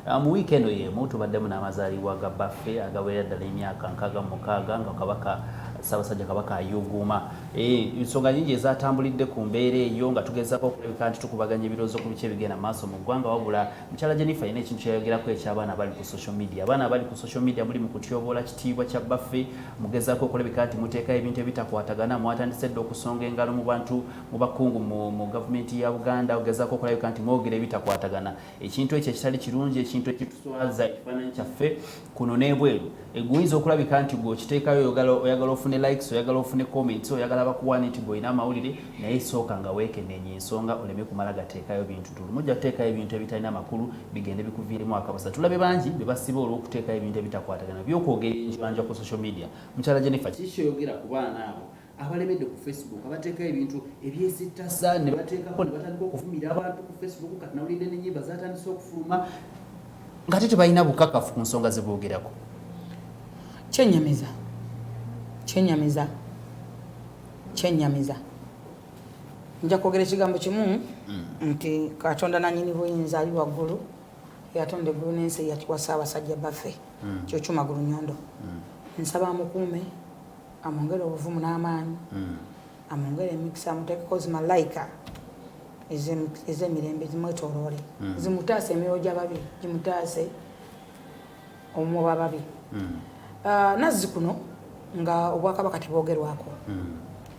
Mu wiiki eno y'emu tubaddemu n'amazaalibwa ga Bbaffe agawerera ddala emyaka 66 nga Kabaka Ssaabasajja Kabaka ayuuguuma. Ensonga nyingi ezatambulidde ku mbeera eyo nga tugezaako okulabika nti tukubaganya ebirowoozo ku biki ebigenda mu maaso mu ggwanga, wabula mukyala Jennifer alina ekintu kyeyayogerako eky'abaana abali ku social media. Abaana abali ku social media muli mu kutyoboola kitiibwa kya Bbaffe, mugezaako okulabika nti muteekayo ebintu ebitakwatagana, mwatandise dda okusonga engalo mu bantu, mu bakungu mu gavumenti ya Buganda, ogezaako okulabika nti mwogera ebitakwatagana. Ekintu ekyo ekitali kirungi, ekintu ekituswaza ekifaananyi kyaffe kuno n'ebweru. Guyinza okulabika nti gwe okiteekayo oyagala ofune likes, oyagala ofune comments, oyagala bakuwaane nti gwe olina amawulire, naye sooka nga weekenneenya ensonga oleme kumala gateekayo bintu tulu. Mujja kuteekayo ebintu ebitalina makulu bigende bikuviiremu akabasa. Tulabe bangi be basiba olw'okuteekayo ebintu ebitakwatagana by'okwogera enjwanja ku social media. Mukyala Jennifer, kiki kyoyogera ku baana abo abalemedde ku Facebook, abateekayo ebintu ebyesittasa ne bateekako ne batandika okuvumira abantu ku Facebook? Kati nawulidde n'ennyimba zatandise okufuluma nga te tebalina bukakafu ku nsonga ze boogerako. Kyenyamiza, kyenyamiza, kyenyamiza. Nja kwogera ekigambo kimu nti Katonda nanyini buyinza ali waggulu, yatonda eggulu n'ensi, yakiwa Ssaabasajja baffe Kyokyo Magulu Nyondo. Nsaba amukuume, amwongere obuvumu n'amaanyi, amwongere emikisa, amuteekeko zimalayika ez'emirembe zimwetooloole, zimutaase emyoyo gy'ababi, gimutaase omwobo ababi. Nazzi kuno nga obwakabaka tebwogerwako,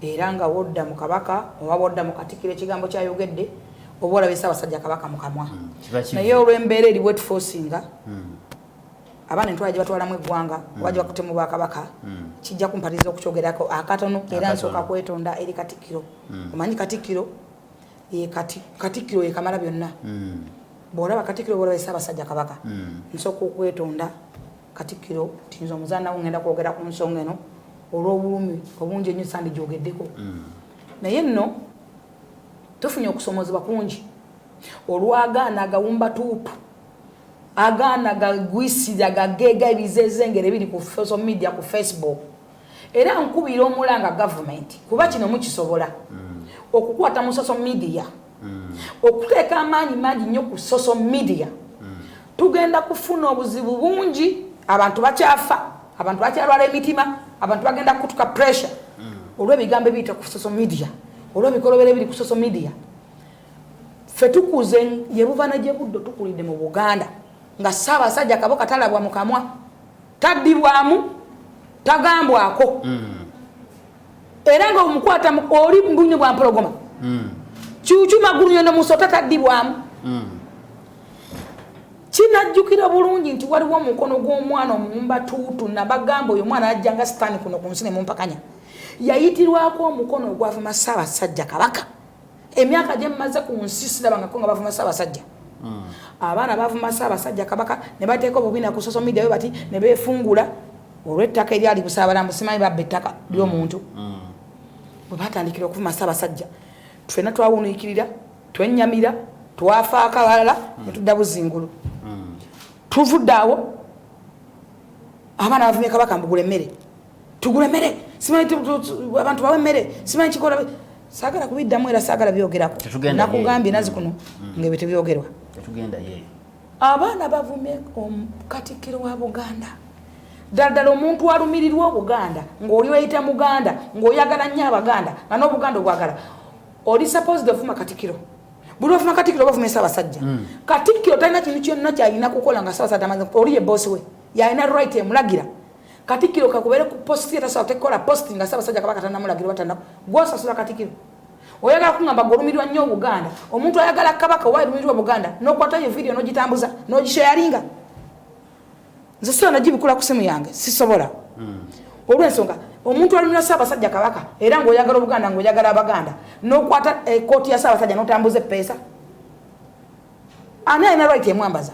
era nga wodda mu Kabaka oba wodda mu Katikkiro, ekigambo kyayogedde oba olabye Ssaabasajja Kabaka mu kamwa. Naye olw'embeera eriwo etuforcinga abaana entwala gye batwalamu eggwanga oba gye bakutte mu bwakabaka, kijja kumpatiriza okukyogerako akatono. Era nsooka kwetonda eri Katikkiro. Omanyi Katikkiro ye Katikkiro ye kamala byonna. Bw'olaba Katikkiro, bw'olaba Ssaabasajja Kabaka. Nsooka okwetonda Katikkiro nti nze omuzaana wo ngenda kwogera ku nsonga eno olw'obulumi obungi ennyo sandigyogeddeko, naye nno tufunye okusomozebwa kungi olw'agaana agawumbatuutu, agaana gagwisira gageega ebizezengere ebiri ku social media, ku Facebook. Era nkubira omulanga gavumenti, kuba kino mukisobola okukwata mu social media, okuteeka amaanyi mangi nnyo ku social media. Tugenda kufuna obuzibu bungi. Abantu bakyafa, abantu bakyalwala emitima, abantu bagenda kutuka pressure olw'ebigambo ebiyita ku social media, olw'ebikolobero ebiri ku social media. Ffe tukuze yebuva ne buddo, tukulidde mu Buganda nga Ssaabasajja Kabaka talabwa mu kamwa, taddibwamu, tagambwako. Era nga omukwata oli mbunyo bwa mpologoma. Kyukyu Magulu Nyondo musota taddibwamu. Kinajjukira bulungi nti waliwo omukono gw'omwana omuwumba tuutu. Nabagamba oyo omwana yajjanga sitaani kuno ku nsi ne mumpakanya. Yayitirwako omukono ogwavuma Ssaabasajja Kabaka. Emyaka gye mmaze ku nsi sirabangako nga bavuma Ssaabasajja. Abaana bavuma Ssaabasajja Kabaka ne bateeka obubiina ku social media we bati ne beefungula olw'ettaka eryali Busaabalambu, simanyi babba ettaka ly'omuntu. Bwe batandikira okuvuma Ssaabasajja, ffenna twawuniikirira, twennyamira, twafaako abalala ne tudda buzingulu. Tuvudde awo, abaana bavumye Kabaka, mbugula emmere, tugula emmere, simanyi abantu bawe emmere, simanyi kikola. Saagala kubiddamu era saagala byogerako. Nakugambye nazi kuno ngaebyo tebyogerwa. Abaana bavumye Katikkiro wa Buganda. Ddala ddala omuntu alumirirwa Obuganda, ng'oli weyita Muganda, ng'oyagala nnyo Abaganda, nga n'Obuganda obwagala, oli supposed ovuma Katikkiro? Buli ovuma Katikkiro bavuma Ssaabasajja. Katikkiro talina kintu kyonna kyalina kukola nga Ssaabasajja amaze. Oli ye bosi we, yalina right emulagira. Katikkiro kakubere ku post ye, tasobola kutekola post nga Ssaabasajja Kabaka tannamulagira oba tanna. Gwosasula Katikkiro, oyagala kuŋŋamba gwe olumirirwa nnyo Obuganda, omuntu ayagala Kabaka oba alumirirwa Obuganda, n'okwatayo vidiyo n'ogitambuza n'ogisharinga? Nze sobola nagibikula ku simu yange, sisobola, olw'ensonga omuntu alumirwa Ssaabasajja Kabaka era ng'oyagala Obuganda, ng'oyagala Abaganda, n'okwata ekooti ya Ssaabasajja n'otambuza epeesa, ani alina right emwambaza?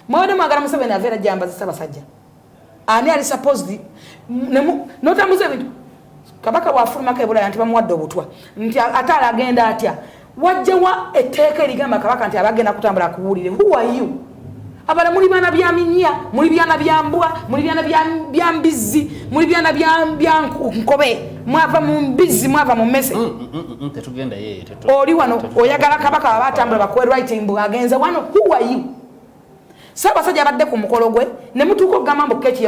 Mwabadde mwagala Museveni aveera gyambaza Ssaabasajja. Ani ali supposed notambuza ebintu? Kabaka bwafulumako ebulaya nti bamuwadde obutwa, nti ate alagenda atya? Wajjawa etteeka erigamba Kabaka nti abagenda kutambula akubuulire? Who are you? Abala muli baana bya minya, muli byana bya mbwa, muli byana bya mbizzi, muli byana bya nkobe. Mwava mu mbizzi, mwava mu mmese. Oli wano oyagala Kabaka baba atambula bakuwe right mbu agenze wano. Who are you? Ssaabasajja abadde ku mukolo gwe ne mutuuka okugamba mbu keeki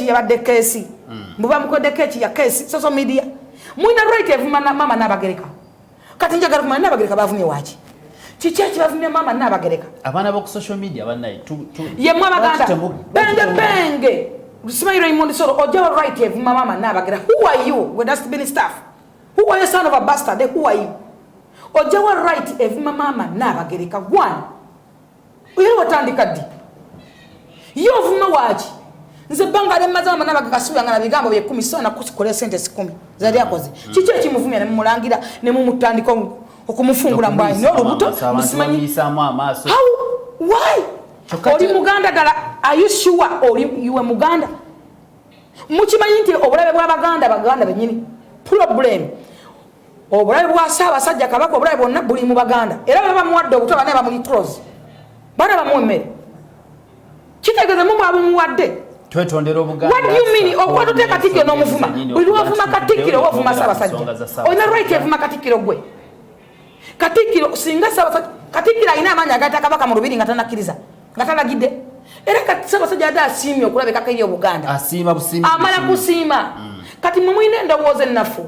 yabadde keesi, mbu bamukodde keeki ya keesi. Social media mulina right evuma maama Naabagereka. Kati njagala kumanya, Naabagereka bavumye waaki? Kiki ekibavumye maama Naabagereka? Abaana b'oku social media bannaye. Yemmwe Abaganda benge benge. Simanyi Raymond Solo ojjawa right evuma maama Naabagereka? Who are you? Gwe dustbin staff, who are you? Son of a bastard, who are you? Ojjawa right evuma maama Naabagereka? Gwan era watandika ddi? Ye ovuma waaki? Nze ebbanga lyemmaze maama Naabagereka siwanga na bigambo byekumi, so nakukola sente sikumi zali akoze. Kiki ekimuvumya nemumulangira nemumutandika okumufungula mbu alina olubuto? Musimanyi. Musiyisaamu amaaso. How? Why? Oli muganda ddala? Are you sure oli iwe muganda? Mukimanyi nti obulabe bw'Abaganda, baganda benyini problem. Obulabe bwa Ssaabasajja Kabaka, obulabe bwonna buli mu Baganda. Era baba bamuwadde obutwa, bana bamuli close, bana bamuwa emmere, kitegeeza mu mwabumuwadde. Twetondera Obuganda. What do you mean? Okwata otya Katikkiro n'omuvuma? Buli lwovuma Katikkiro oba ovuma Ssaabasajja. Olina right evuma Katikkiro? Gwe Katikkiro, singa Ssaabasajja, Katikkiro alina amaanyi agayita Kabaka mu lubiri nga tanakkiriza, nga talagidde. Era kati Ssaabasajja ate asiimye okulabikako eri Obuganda. Asiima busiimi. Amala kusiima. Kati mwe mulina endowooza ennafu,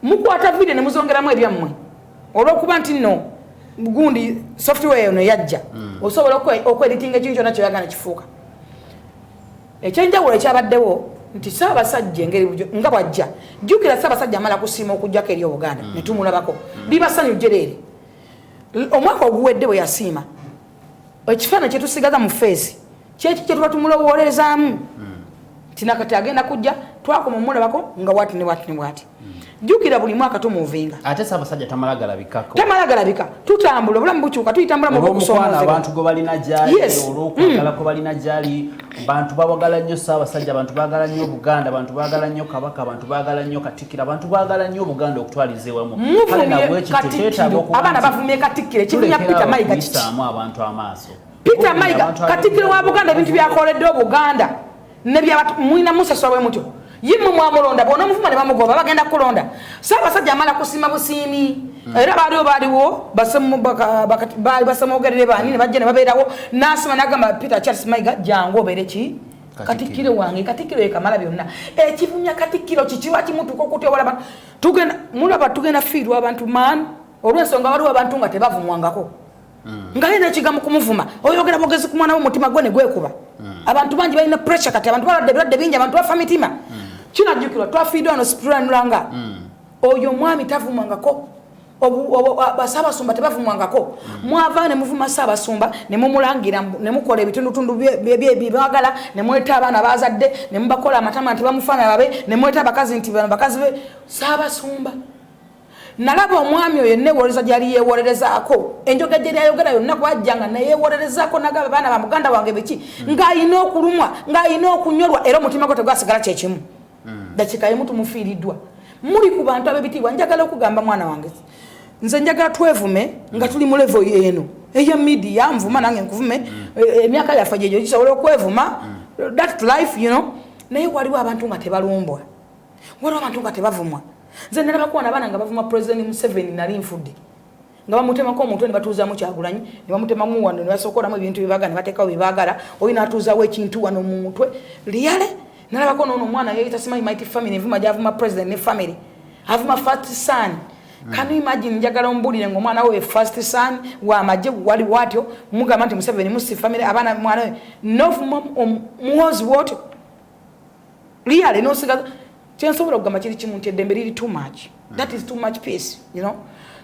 mukwata video ne muzongeramu ebyammwe olwokuba nti nno gundi software eno yajja, osobola okweditinga ekintu kyonna kyoyagala kifuuka. Ekyenjawulo ekyabaddewo nti Ssaabasajja engeri nga bwajja, jjukira Ssaabasajja amala kusiima okujjako eri Obuganda ne tumulabako, liba ssanyu jjereere. Omwaka oguwedde bwe yasiima, ekifaananyi kyetusigaza mu face kyeki kyetuba tumulowoolezaamu nti nakati agenda kujja, twakoma omulabako nga bwati ne bwati ne bwati. Jjukira buli mwaka tumuvinga. Ate Ssaabasajja tamala galabikako. Tamala galabika. Tutambula, obulamu bukyuka, tuyitambula mu olw'omukwano bwokusoomoozebwa. Abantu gwe balina gyali, olw'okwagala kwe balina gyali. Bantu bawagala nnyo Ssaabasajja, abantu baagala nnyo Obuganda, abantu baagala nnyo Kabaka, abantu baagala nnyo Katikkiro, abantu baagala nnyo Obuganda okutwaliza ewamu. Kale Muvumye nabwekityo kyetaaga Katikkiro. okuba Abaana nti bavumye Katikkiro. Ekivumya tulekera Peter awo Mayiga kiki? okuyisaamu abantu amaaso. Peter Mayiga, Abantu Katikkiro wa Buganda, ebintu byakoledde Obuganda nebyamulina musasula bwe mutyo. Ye mmwe mwamulonda, bwona omuvuma ne bamugoba, bagenda kulonda. Ssaabasajja amala kusiima busiimi. Era baaliwo baali basemwogerere baani ne bajja ne babeerawo, n'asima n'agamba, "Peter Charles Mayiga, jangu obeere ki Katikkiro wange." Katikkiro ye kamala byonna. Ekivumya Katikkiro kiki? Lwaki mutuuka okutyobola abantu? Tugenda mulaba tugenda fiirwa abantu man olw'ensonga waliwo abantu nga tebavumwangako, nga ye nekigambo kumuvuma oyogera bwogezi ku mwana we, omutima gwe ne gwekuba. Abantu bangi balina pressure kati, abantu balwadde ebirwadde bingi, abantu bafa mitima. Kinajjukirwa twafiiddwa wano Sipranulanga, oyo omwami tavumwangako. Bassaabasumba tebavumwangako. Mwava ne muvuma Ssaabasumba ne mumulangira ne mukola ebitundutundu byebagala, ne mweta abaana bazadde ne mubakola amatama nti bamufaanana babe, ne mweta abakazi nti bano bakazi be Ssaabasumba. Nalaba omwami oyo newolereza gyali yewolerezaako, enjogera gyeri ayogera yonna kwajja nga neyewolerezaako, nagamba baana ba muganda wange biki, ng'ayina okulumwa, ng'ayina okunyolwa, era omutima gwe tegwasigala kyekimu. Dakiika emu tumufiiriddwa. Muli ku bantu ab'ebitiibwa. Njagala okugamba mwana wange, nze njagala twevume nga tuli mu level eno eya media, nvuma nange nkuvume. Emyaka yaffe gyegyo gisobola okwevuma, that life. Naye waliwo abantu nga tebalumbwa, waliwo abantu nga tebavumwa. Nze nalabako abaana nga bavuma President Museveni, nali nfudde, nga bamutemako omutwe ne batuuzamu Kyagulanyi, ne bamutemamu wano ne basokolamu ebintu byebagala ne bateekawo byebagala, oyo n'atuuzawo ekintu wano mu mutwe liyale. Nalabako noono omwana yeyita simanyi Mighty Family, envuma gyavuma president ne family, avuma first son. Can you imagine? Njagala ombulire nga omwana we first son wamagye wali watyo, mugamba nti Museveni musi family, abaana mwana we novuma Muhozi wotyo liyale nosigaza. Kyensobola okugamba kiri kimu nti eddembe liri too much, that is too much peace.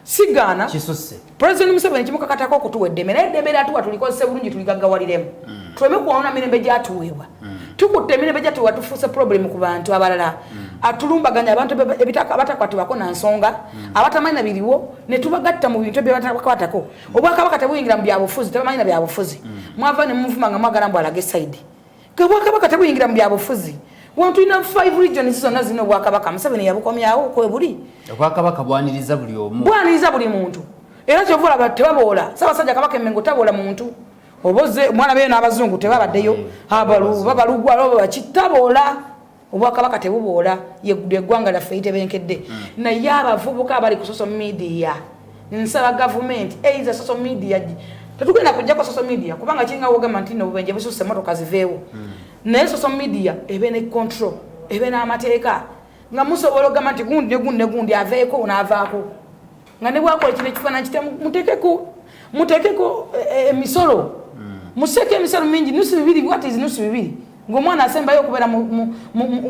Sigaana. Kisusse. President Museveni kimukakatako okutuwa eddembe, naye eddembe lyatuwa tulikozese bulungi, tuligaggawaliremu, tuleme kwonona mirembe gyatuweebwa. Tukutte emirembe gyatuweebwa, tufuuse problem ku bantu abalala, atulumbaganya abantu abatakwatibwako na nsonga, abatamanyi na biriwo, ne tubagatta mu bintu ebyebatakwatako. Obwakabaka tebuyingira mu byabufuzi, tebamanyi na byabufuzi. Mwava ne muvuma nga mwagala mbu alage side. Ke obwakabaka tebuyingira mu byabufuzi. Wano tulina five regions zonna zina obwakabaka. Museveni yabukomyawo kwebuli. Obwakabaka bwaniriza buli omu. Bwaniriza buli muntu, era kyova olaba tebaboola. Ssaabasajja Kabaka Emmengo taboola muntu, oba ozze omwana beyo n'abazungu tebabaddeyo, babalugwa baki, taboola. Obwakabaka tebuboola, yeggwanga lyaffe litebenkedde. Naye abavubuka abali ku social media, nsaba gavumenti eiza social media Tetugenda kujjako social media, kubanga kiringa wogamba nti no obubenje bususse, emotoka ziveewo. Naye social media ebe ne control, ebe n'amateeka, nga musobola okugamba nti gundi ne gundi ne gundi aveeko, n'avaako, nga ne bwakola kino ekifaananyi kitya, muteekeko emisolo. Museeko emisolo mingi, nusu bibiri. What is nusu bibiri? Ng'omwana asembayo okubeera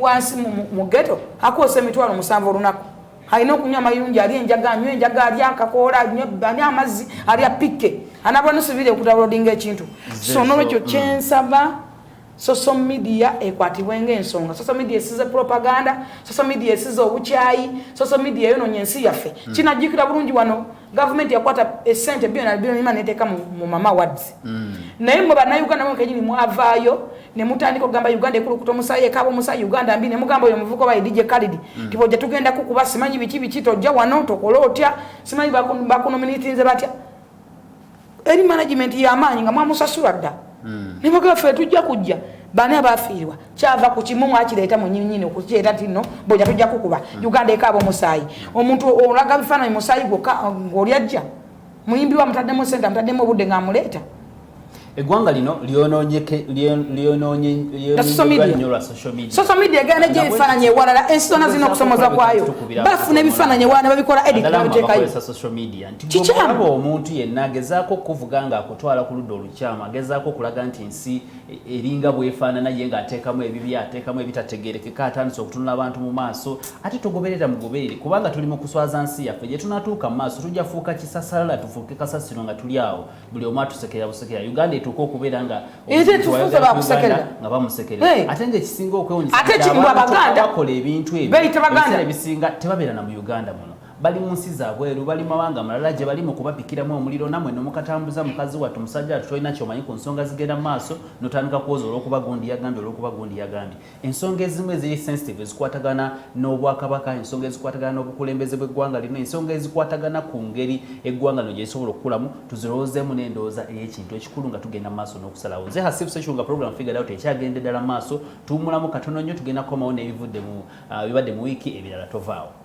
wansi mu ghetto akoosa 70,000 olunaku, alina okunywa amayungi, ali enjaga, anywa enjaga, alya akakoola, anywa amazzi, alya pikke, anabula nusu bibiri okudownloadinga ekintu. So nolwekyo kyensaba, social media ekwatibwe ngaensonga. Social media esize propaganda, social media esize obukyayi, social media yononya ensi yaffe. Kinajjukira bulungi, wano gavumenti yakwata esente billion billion neteeka mu Mama Awards. Naye mwe Bannayuganda mwe kenyini mwavaayo ne mutandika okugamba Uganda ekulukuta omusaayi, ekaaba omusaayi, Uganda mbi, ne mugamba oyo omuvuka oba DJ Khalid tibojja tugenda kukuba, simanyi biki biki, tojja wano, tokola otya, simanyi bakunominatinze batya. Eri management y'amaanyi nga mwamusasula dda. Ne bagamba ffe tujja kujja. Bani abafiirwa? Kyava ku kimu mwakireeta munyinyini okukireeta nti no bojja tujja kukuba. Uganda ekaaba omusaayi, omuntu olaga bifaananyi musaayi gwokka ng'oli ajja muyimbi wa mutaddemu sente, amutaddemu obudde ng'amuleeta. Eggwanga lino lyononye lwa social media. Egenda nejja ebifaananyi ewalala, ensi zonna zirina okusomoza kwayo, bafuna ebifaananyi ewalala ne babikola edit, babiteekayo. Kikyamu. Omuntu yenna agezaako okuvuga ng'akutwala ku ludda olukyamu, agezaako okulaga nti ensi eringa bwefaanana, ye ng'ateekamu ebibi, ateekamu ebitategerekeka, atandise okutunula abantu mu maaso, ate togoberera mugoberere, kubanga tuli mu kuswaza nsi yaffe. Gye tunatuuka mu maaso tujja fuuka kisasalala, tufuuke kasasiro nga tuli awo, buli omu atusekerera busekerera. Uganda etuuka okubeera nga nga bamusekerera, ate nga ekisinga okwewunyisa, ebintu ebyo ebiseera ebisinga tebabeera na mu Uganda muno, bali mu nsi zabweru, bali mawanga malala gye bali mu kubapikiramu omuliro. Namwe nomukatambuza, mukazi wattu, musajja wattu, tolina kyomanyi ku nsonga zigenda mu maaso, notandika kwoza olwokuba gundi yagambye, olwokuba gundi yagambye. Ensonga ezimu eziri sensitive ezikwatagana n'obwakabaka, ensonga ezikwatagana n'obukulembeze bw'eggwanga lino, ensonga ezikwatagana ku ngeri eggwanga lino gye lisobola okukulamu, tuzirowoozeemu n'endowooza ey'ekintu ekikulu nga tugenda mu maaso n'okusalawo. Nze Hasif Seshunga, program Figured Out ekyagenda ddala mu maaso. Tuwumulamu katono nnyo, tugenda kukomawo n'ebivudde mu bibadde mu wiiki ebirala. Tovaawo.